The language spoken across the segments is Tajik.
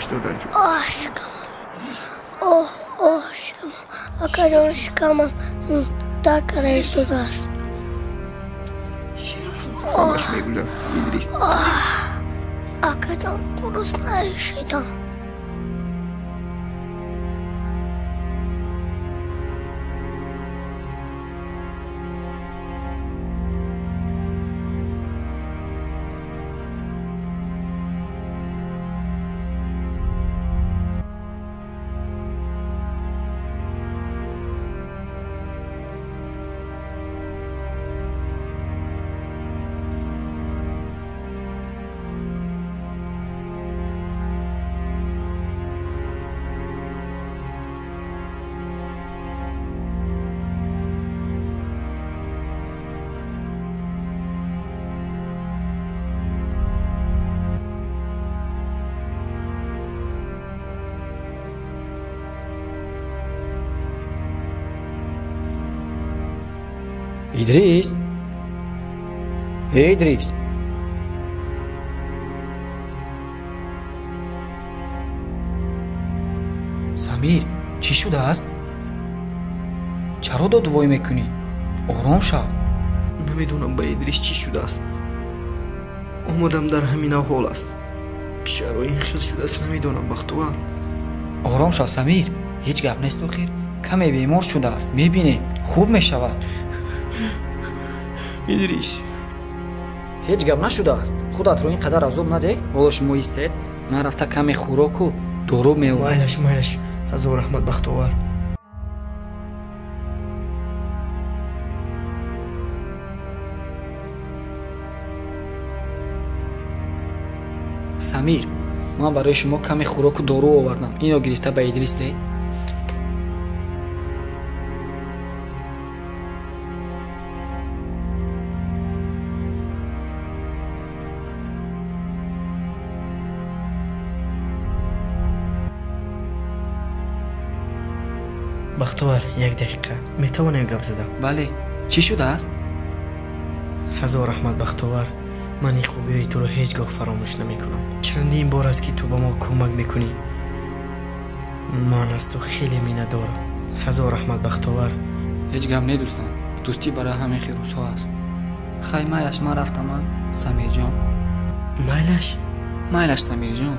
Бубахш, додарҷон. Оҳ, шикамам. Оҳ, оҳ, шикамам. Акаҷон, шикамам дард карда истодааст. Ҳамаш мегузарад, Идрис. Акаҷон, гурусна шидам. Идрис? Эй, Идрис! Самир, чӣ шудааст? Чаро додувой мекунӣ? Ором шав. Намедонам ба Идрис чӣ шудааст. Омадам, дар ҳамин аҳвол аст. Чаро ин хел шудааст, намедонам, Бахтовар. Ором шав, Самир. Ҳеҷ гап нест охир. Каме бемор шудааст. Мебинем, хуб мешавад. Идрис. Ҳеҷ гап нашудааст. Худатро ин қадар азоб надеҳ. Ҳоло шумо истед, ман рафта каме хӯроку дору меорам. Майлаш, майлаш. Ҳазор раҳмат, Бахтовар. Самир, ман барои шумо каме хӯроку дору овардам. Инро гирифта ба Идрис деҳ. Бахтовар, як дақиқа. Метавонем гап задам? Бале. Чӣ шудааст? Ҳазор раҳмат, Бахтовар. Ман ин хубиҳои туро ҳеҷ гоҳ фаромӯш намекунам. Чандин бор аст, ки ту ба мо кӯмак мекунӣ. Ман аз ту хеле миннатдорам. Ҳазор раҳмат, Бахтовар. Ҳеҷ гап не, дӯстам. Дӯстӣ барои ҳамин хел рӯзҳо аст. Хай, майлаш, ман рафтам, а, Самирҷон. Майлаш? Майлаш, Самирҷон.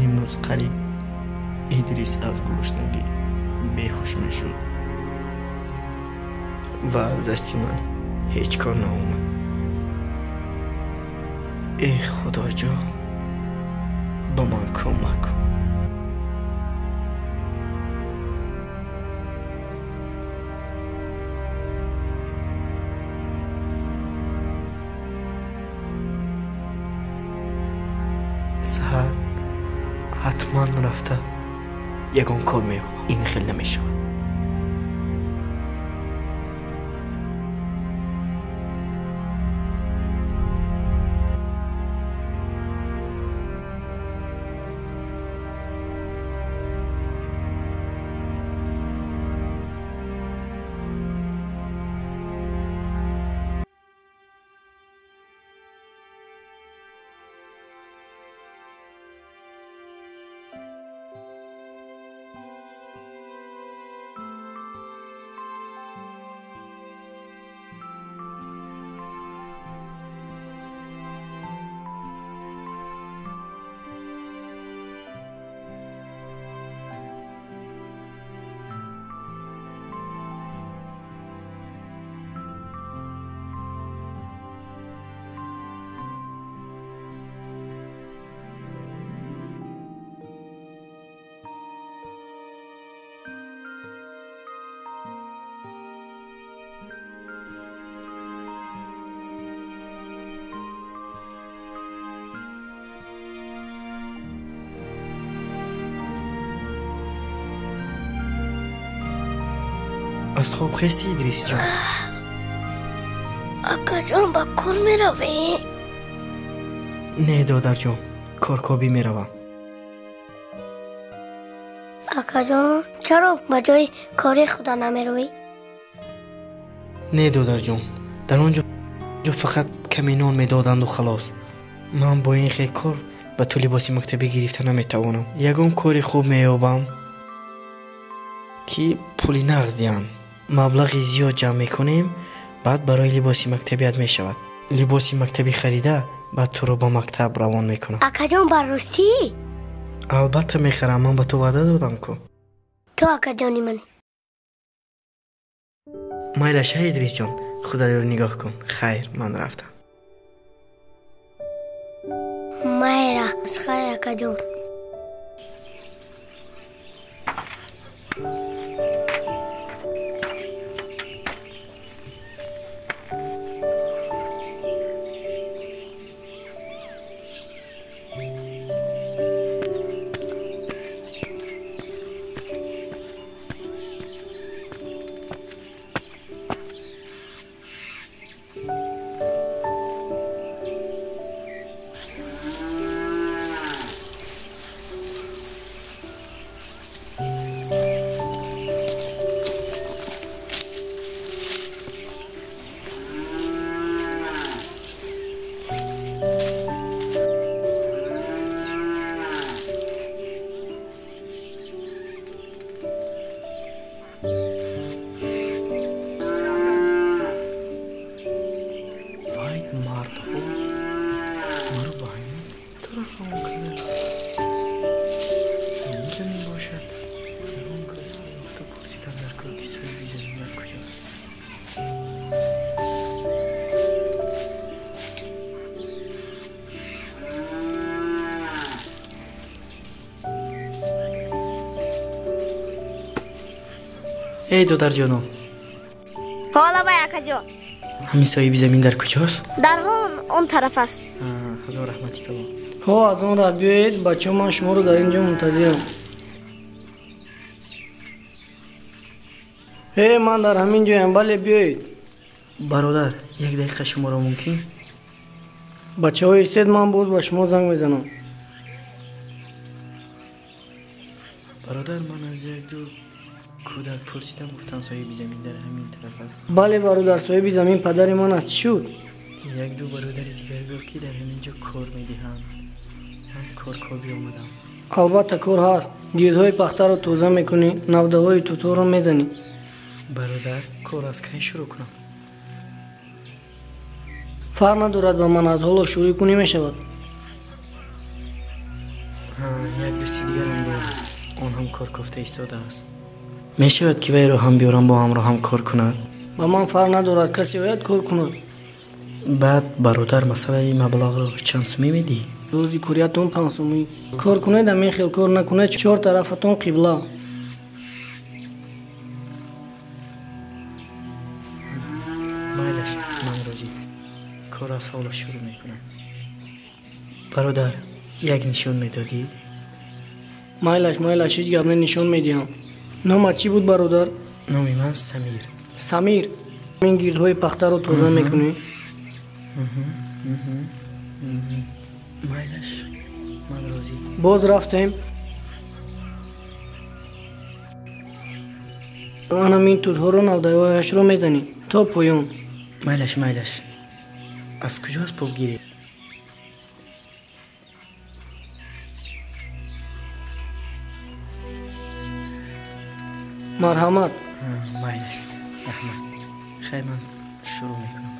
Имрӯз қариб Идрис аз гуруснагӣ беҳуш мешуд ва аз дасти ман ҳеҷ кор наомад. Эй Худоҷон, ба ман кӯмак кун. Саҳар ҳатман рафта ягон кор меёбам. Ин хел намешавад. Аз хоб хести, Идрисҷон? Акаҷон, ба кор меравӣ? Не, додарҷон, коркобӣ меравам. Акаҷон, чаро ба ҷои кори худа намеравӣ? Не, додарҷон, дар он ҷо фақат каме нон медоданду халос. Ман бо ин хел кор ба ту либоси мактабӣ гирифта наметавонам. Ягон кори хуб меёбам, ки пули нағз диҳанд. Маблағи зиёд ҷамъ мекунем, баъд барои либоси мактабият мешавад. Либоси мактабӣ харида, баъд туро ба мактаб равон мекунам. Акаҷон, ба ростӣ? Албатта мехарам, ман ба ту ваъда додам ку. Ту акаҷони мани. Майлаш, ҳай Идрисҷон, худатро нигоҳ кун. Хайр, ман рафтам. Майра, хайр, акаҷон. Эй, додарҷоно. Ҳола бай, акаҷон. Ҳамин соҳиби замин дар куҷост? Дар он тараф аст. Ҳазор раҳмати калон. Ҳо, аз он рафт биёед, бачаҳо, ман шуморо дар ин ҷо мунтазирам. Э, ман дар ҳамин ҷоям, бале, биёед. Бародар, як дақиқа шуморо мумкин? Бачаҳо, истед, ман боз ба шумо занг мезанам. Бародар, ман аз як-ду кӯдак пурсидам, гуфтам соҳиби замин дар ҳамин тараф аст. Бале, бародар, соҳиби замин падари ман аст. Чӣ шуд? Як-ду бародари дигар гуфт, ки дар ҳамин ҷо кор медиҳанд. Ман коркобӣ омадам. Албатта кор ҳаст. Гирдҳои пахтаро тоза мекунӣ, навдаҳои тутҳоро мезанӣ. Бародар, кор аз кай шурӯъ кунам? Фарқ надорад, ба ман аз ҳоло шурӯъ кунӣ мешавад. Як дӯсти дигарам дорам, он ҳам кор кофта истодааст. Мешавад, ки вайро ҳам биёрам, бо ҳамроҳам кор кунад? Ба ман фарқ надорад, касе ояд кор кунад. Баъд, бародар, масъалаи маблағро чанд сумӣ медиҳӣ? Рӯзи кориятон 5 сумӣ. Кор кунед, ҳамин хел кор накунед, чор тарафатон қибла. Майлаш, ман розӣ. Кор аз ҳоло шурӯъ мекунам. Бародар, як нишон медодӣ? Майлаш, майлаш, ҳеҷ гап не, нишон медиҳам. Номат чӣ буд, бародар? Номи ман Самир. Самир, ин гирдҳои пахтаро тоза мекунӣ? Майлаш, ман розӣ. Боз рафтем. Анам ин тутҳоро навдаҳояшро мезанӣ то поён. Майлаш, майлаш. Аз куҷо асбоб гирӣ? Марҳамат. Майлаш, раҳмат. Хайр, ман шурӯъ мекунам.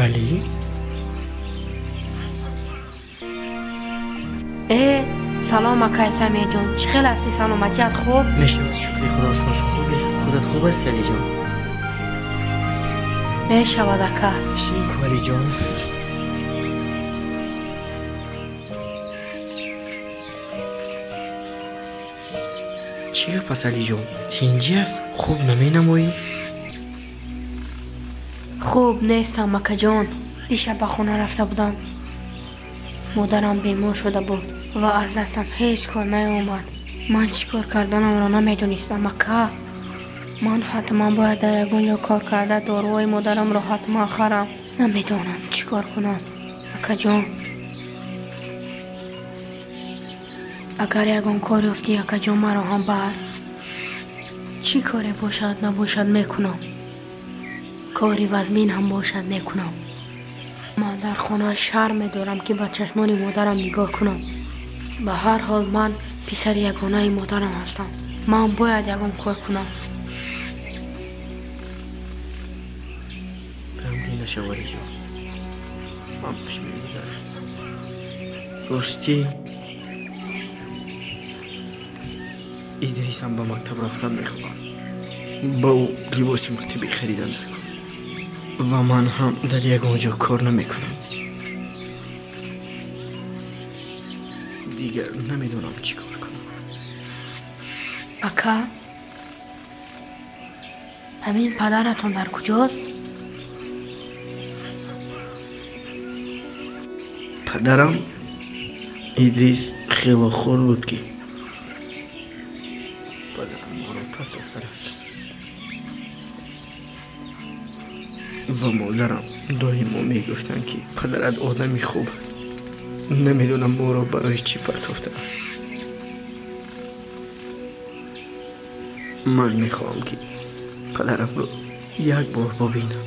Алӣ? Салом акай Самирҷон, чӣ хел ҳастӣ? Саломатият хуб? Мешавад, шукри Худо, соз хубӣ. Худат хуб ҳастӣ, Алиҷон? Мешавад, ака. Шин ку, Алиҷон. Чӣ гап аст, Алиҷон? Тинҷӣ аст? Хуб наменамоӣ? Хуб нестам, акаҷон. Дишаб ба хона рафта будам. Модарам бемор шуда буд ва аз дастам ҳеҷ кор наомад. Ман чӣ кор карданамро намедонистам, ака. Ман ҳатман бояд дар ягон ҷо кор карда доруҳои модарамро ҳатман харам. Намедонам чӣ кор кунам, акаҷон. Агар ягон кор ёфтӣ, акаҷон, маро ҳам бар. Чӣ коре бошад набошад мекунам. Кори вазмин ҳам бошад мекунам. Ман дар хона шарм медорам, ки ба чашмони модарам нигоҳ кунам. Ба ҳар ҳол ман писари ягонаи модарам ҳастам. Ман бояд ягон кор кунам. Ғамгин нашав, Алиҷон. Ҳамаш мегузарад. Ростӣ, Идрисам ба мактаб рафтан мехоҳад. Ба ӯ либоси мактабӣ харидан накун. Ва ман ҳам дар ягон ҷо кор намекунам. Дигар намедонам чӣ кор кунам. Ака, ҳамин падаратон дар куҷост? Падарам Идрис хело хор буд, ки падарам моро партофта рафт. Ва модарам доимо мегуфтанд, ки падарат одами хуб аст. Намедонам моро барои чӣ партофта. Ман мехоҳам, ки падарамро як бор бибинам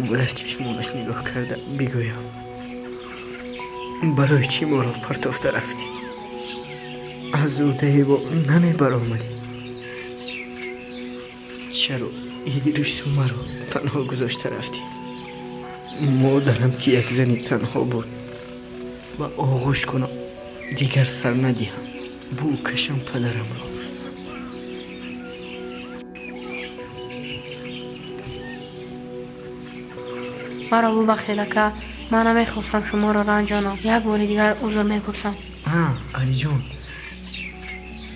ва дар чашмонаш нигоҳ карда бигӯям: барои чӣ моро партофта рафтӣ? Аз ӯдаи мо намебаромадӣ. Чаро Идрису маро танҳо гузошта рафтӣ? Модарам, ки як зани танҳо буд, ба оғӯш кунам, дигар сар надиҳам, бӯ кашам падарамро. Маро бубахшед, ака. Ман намехостам шуморо ранҷонам. Як бори дигар узр мепурсам. Алиҷон,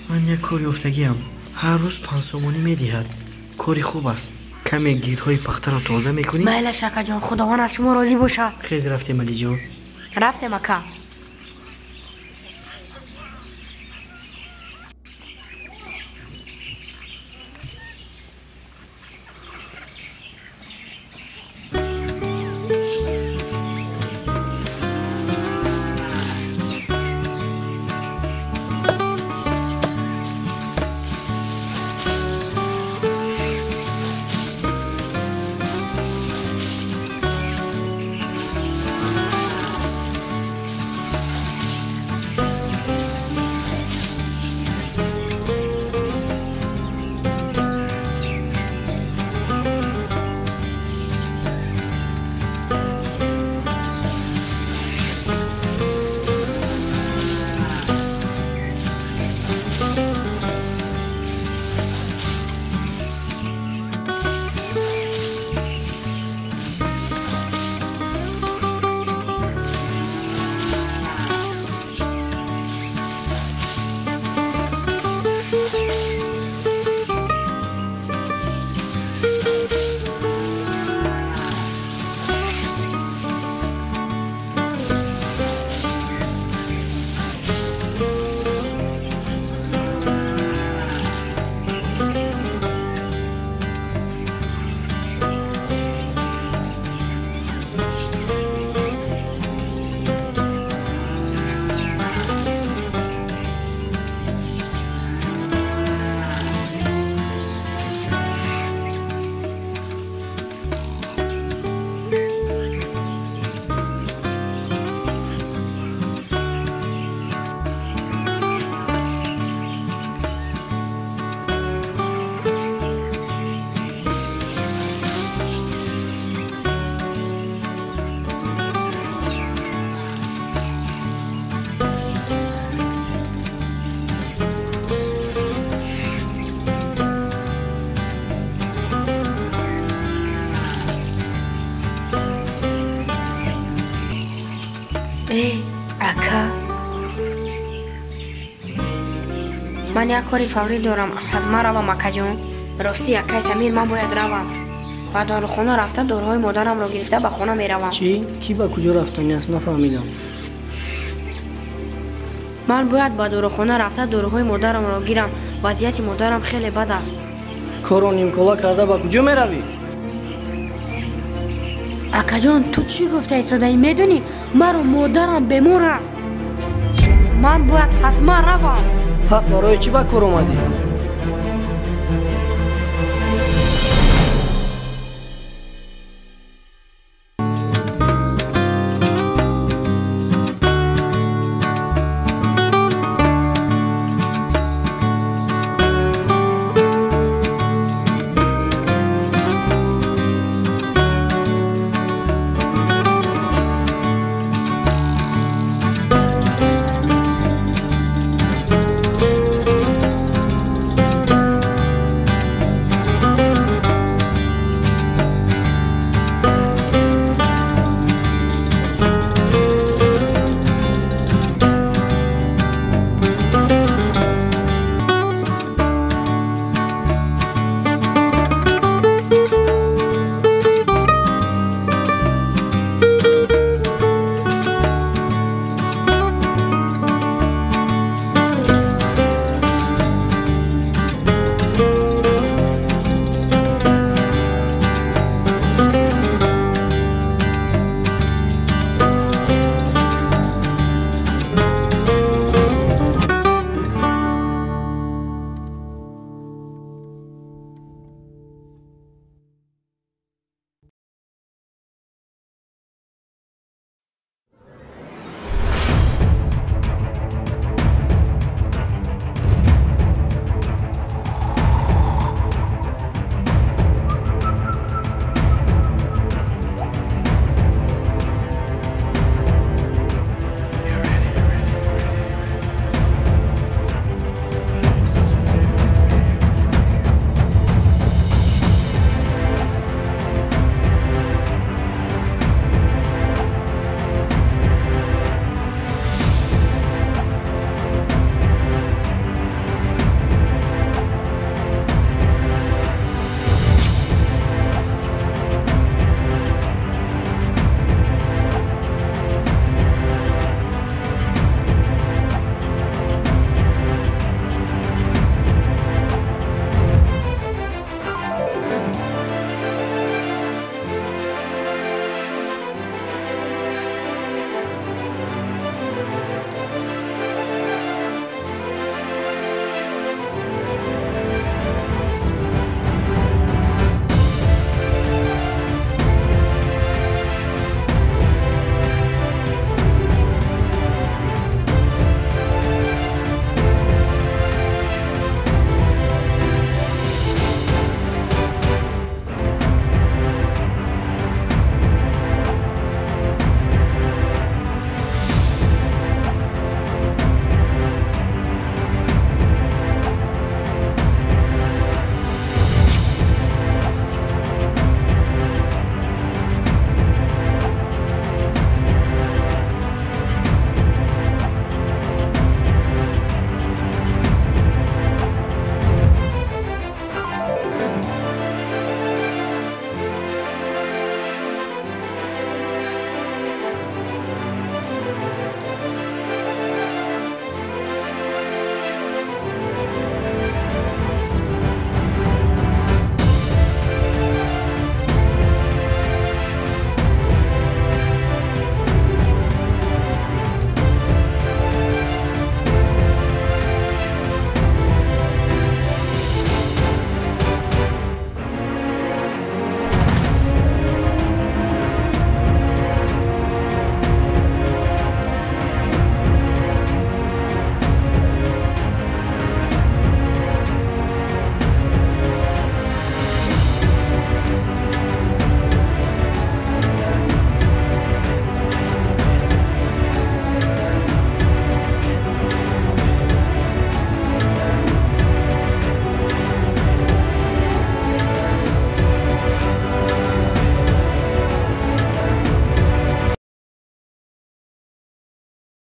ман як кор ёфтагиам. Ҳар рӯз 5 сомонӣ медиҳад. Кори хуб аст. Каме гирдҳои пахтаро тоза мекунӣ? Майлаш, акаҷон, Худованд аз шумо розӣ бошад. Хез, рафтем, Алиҷон. Рафтем, ака. Ман як кори фаврӣ дорам, ҳатман равам, акаҷон. Ростӣ, акай Самир, ман бояд равам. Ба дорухона рафта доруҳои модарамро гирифта ба хона меравам. Чӣ? Кӣ ба куҷо рафтанӣ аст? Нафаҳмидам. Ман бояд ба дорухона рафта доруҳои модарамро гирам. Вазъияти модарам хеле бад аст. Корро нимкола карда ба куҷо меравӣ? Акаҷон, ту чӣ гуфта истодаӣ? Медонӣ, маро модарам бемор аст. Ман бояд ҳатман равам. Пас барои чӣ ба кор омадӣ?